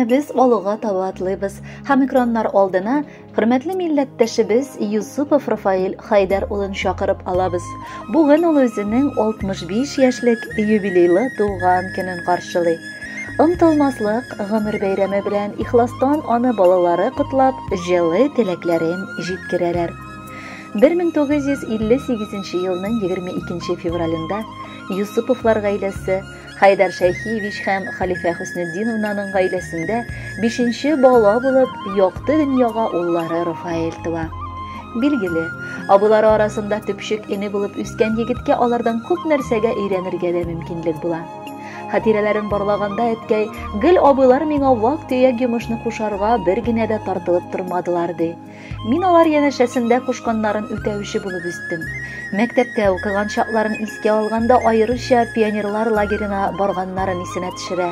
Ә без алуга таба атлыйбыз һәм экраннар алдына хөрмәтле милләттәшебез Юсупов Рафаэль Хайдар улын чакырып алабыз. Бүген ул үзенең 65 яшьлек юбилейлы туган көнен каршылый. Онытылмаслык гомер бәйрәме белән ихластан аны балалары котлап, җылы теләкләрен җиткерәләр. 1958 елның 22 февралендә Юсуповлар гаиләсе Хайдар Шәйхиевич һәм Халифә Хөснетдиновнаның гаиләсендә бишенче бала булып якты дөньяга уллары Рафаэль туа. Билгеле, абыйлары арасында төпчек эне булып үскән егеткә алардан күп нәрсәгә өйрәнергә дә мөмкинлек була. Хатирәләрен барлаганда әткәй, гел абыйлар миңа вак-төяк йомышны кушарга бер генә дә тартылып тормадылар, ди. Мин алар янәшәсендә кушканнарын үтәүче булып үстем. Мәктәптә укыган чакларын искә алганда аеруча пионерлар лагерена барганнарын исенә төшерә.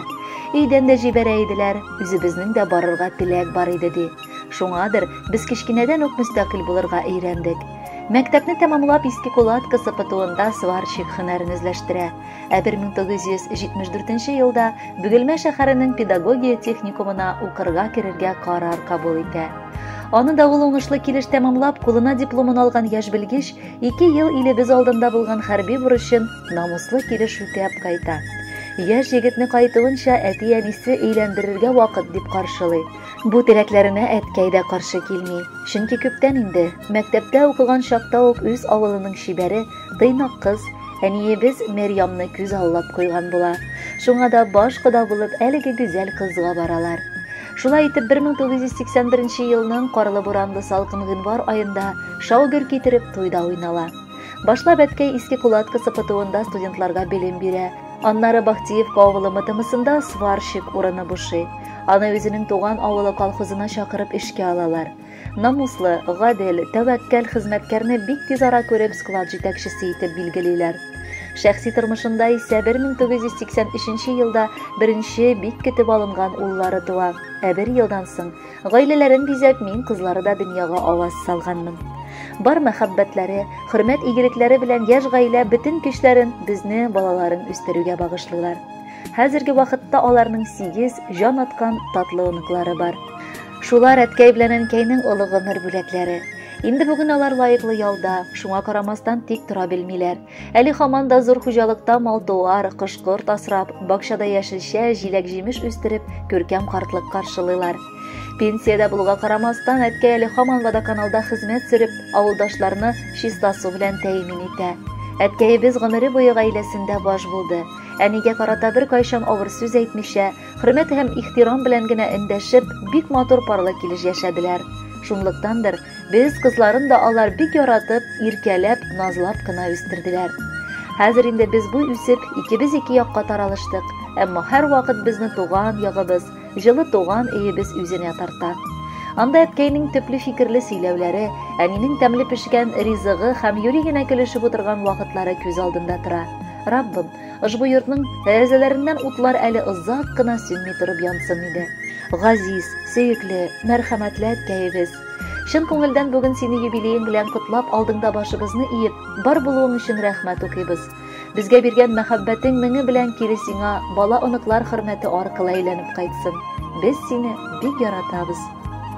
Өйдән дә җибәрә иделәр, үзебезнең дә барырга теләк бар иде, ди. Шуңадыр, без кечкенәдән үк мөстәкыйль булырга өйрәндек. Мәктәпне тәмамлап Иске Кулатка СПТУында сварщик һөнәрен үзләштерә. Ә 1974 елда Бөгелмә шәһәренең педагогия техникумына укырга керергә карар кабул итә. Аны да ул уңышлы килеш тәмамлап, кулына дипломын алган яшь белгеч 2 ел илебез алдында булган хәрби бурычын намуслы килеш үтәп кайта. Яшь егетне кайтуынча әти-әнисе өйләндерергә вакыт дип каршылый. Бу теләкләренә әткәй дә каршы килми. Чөнки күптән инде, мәктәптә укыган чакта ук үз авылының чибәре, тыйнак кыз, әниебез Мәрьямны күз аллап куйган була. Шуңа да баш кода булып әлеге гүзәл кызга баралар. Шулай итеп 1981 елның карлы-буранлы салкын гыйнвар аенда шау-гөр китереп туйда уйнала. Башлап әткәй Иске Кулатка СПТУында студентларга белем бирә. Аннары Бахтиевка авылы МТМсында сварщик урыны бушый. Аны үзенең туган авылы колхозына чакырып эшкә алалар. Намуслы, гадел, тәвәккәл хезмәткәрне бик тиз ара күреп склад җитәкчесе итеп билгелиләр. Шәхси тормышында исә 1983 елда беренче бик көтеп алынган уллары туа. Ә бер елдан соң гаиләләрен бизәп мин кызлары да дөньяга аваз салганмын. Бар мәхәббәтләре, хөрмәт игелекләре белән яшь гаилә бөтен көчләрен безне балаларын үстерүгә багышлыйлар. Хәзерге вакытта аларның 8 җан аткан татлы оныклары бар. Шулар әткәй белән әнкәйнең олы гомер бүләкләре. Инде бүген алар лаеклы ялда, шуңа карамастан тик тора белмиләр. Әле һаман да зур хуҗалыкта мал-туар, кош-корт асрап, бакчада яшелчә, җиләк-җимеш үстереп, күркәм картлык каршылыйлар. Пенсиядә булуга карамастан, әткәй әле һаман водоканалда хезмәт сөреп, авылдашларны чиста су белән тәэмин итә. Әткәебез гомере буе гаиләсендә баш булды. Әнигә карата бер кайчан авыр сүз әйтмичә, хөрмәт һәм ихтирам белән генә эндәшеп, бик матур парлы килеш яшәделәр. Шунлыктандыр, без кызларын да алар бик яратып, иркәләп, назлап кына үстерделәр. Хәзер инде без буй үсеп, икебез ике якка таралыштык, әмма һәр вакыт безне туган ягыбыз, җылы туган өебез үзенә тарта. Анда әткәйнең төпле фикерле сөйләүләре, әнинең тәмле пешкән ризыгы һәм юри генә көлешеп утырган вакытлары күз алдында тора. Раббым, ошбу йортның тәрәзәләреннән утлар әле озак кына сүнми торып янсын иде. Газиз, сөекле, мәрхәмәтле әткәебез, чын күңелдән бүген сине юбилеең белән котлап, алдыңда башыбызны иеп, бар булуың өчен рәхмәт укыйбыз. Безгә биргән мәхәббәтең меңе белән кире сиңа бала-оныклар хөрмәте аркылы әйләнеп кайтсын. Без сине бик яратабыз.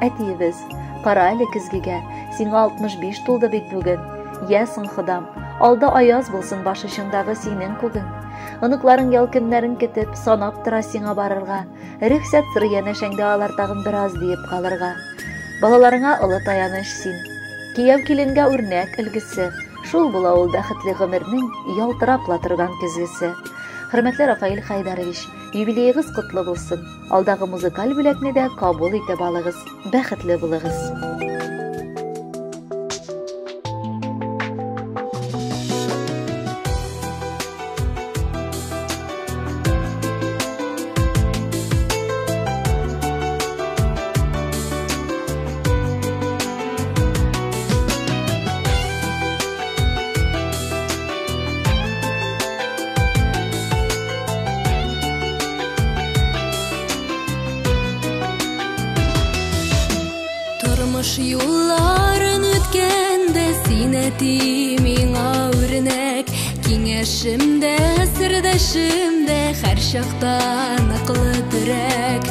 Әтиебез, кара әле көзгегә, сиңа 65 тулды бит бүген. Йә соң, Ходам, алда аяз булсын баш очыңдагы синең күгең. Оныкларың ял көннәрен көтеп, санап тора сиңа барырга. Рөхсәт сорый янәшәңдә алар тагын бераз диеп калырга. Балаларыңа олы таяныч син. Кияү киленгә үрнәк өлгесе. Шул була ул бәхетле гомернең ялтырап ла торган көзгесе. Хөрмәтле Рафаэль Хайдарович, юбилеегыз котлы булсын. Алдагы музыкаль бүләкне дә кабул итеп алыгыз. Бәхетле булыгыз. Тормыш юлларын үткәндә син әти миңа үрнәк, киңәшем дә, сердәшем дә һәр чакта ныклы терәк.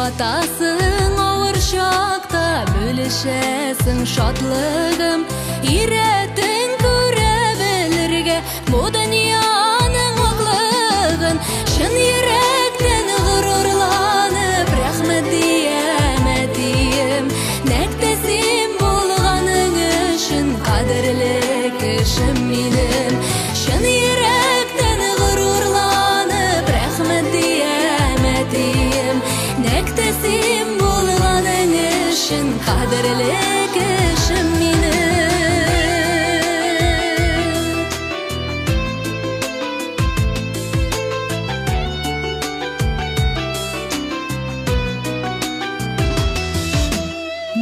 Юатасың авыр чакта, бүлешәсең шатлыгым. Өйрәттең күрә белергә бу дөньяның аклыгын. Чын йөрәктән горурланып, рәхмәт диям, әтием. Нәкъ тә син булганың өчен кадерле кешем минем. Чын йөрәктән горурланып, рәхмәт диям, әтием. Нәкъ тә син булганың өчен кадерле кешем минем.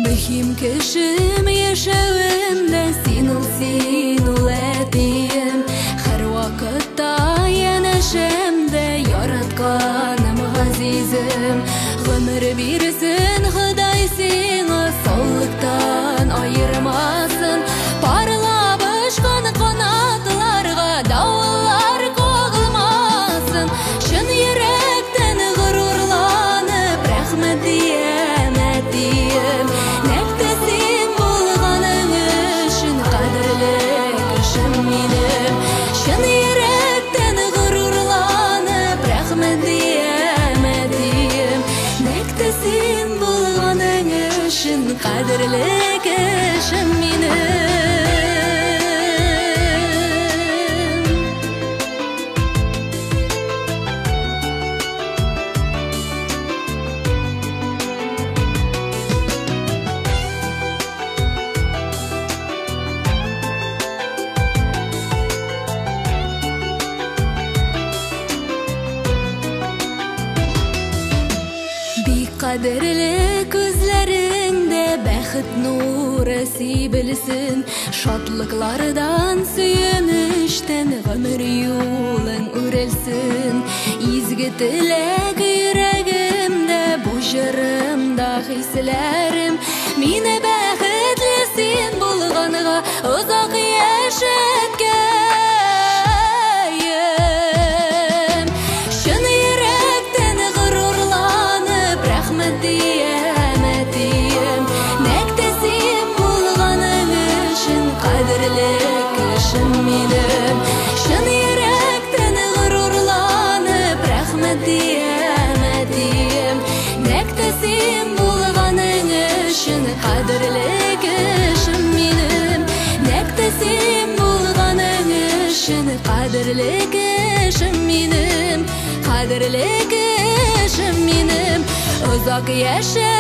Мөһим кешем яшәвемдә син ул, син ул, әтием. Һәр вакытта янәшәмдә яратканым, газизем. Гомер бирсен Ходай сиңа, саулыктан аермасын. Парлап очкан канатларга давыллар кагылмасын. Чын йөрәктән горурланып, рәхмәт диям, әтием. Нәкъ тә син булганың өчен кадерле кешем минем. Чын йөрәктән горурланып, рәхмәт диям, әтием. Нәкъ тә син булганың өчен кадерле кешем минем. Бик кадерле күзләреңдә бәхет нуры сибелсен. Шатлыклардан, сөенечтән гомер юлың үрелсен. Изге теләк йөрәгемдә, бу җырымда хисләрем. Мине бәхетле син булганга озак яшәткәем. Чын йөрәктән горурланып, рәхмәт диям, әтием. Нәкъ тә син булганың өчен кадерле кешем минем. Чын йөрәктән горурланып, рәхмәт диям, әтием. Нәкъ тә син булганың өчен кадерле кешем минем. Нәкъ тә син булганың өчен кадерле кешем минем. Кадерле кешем минем. Озак яшә,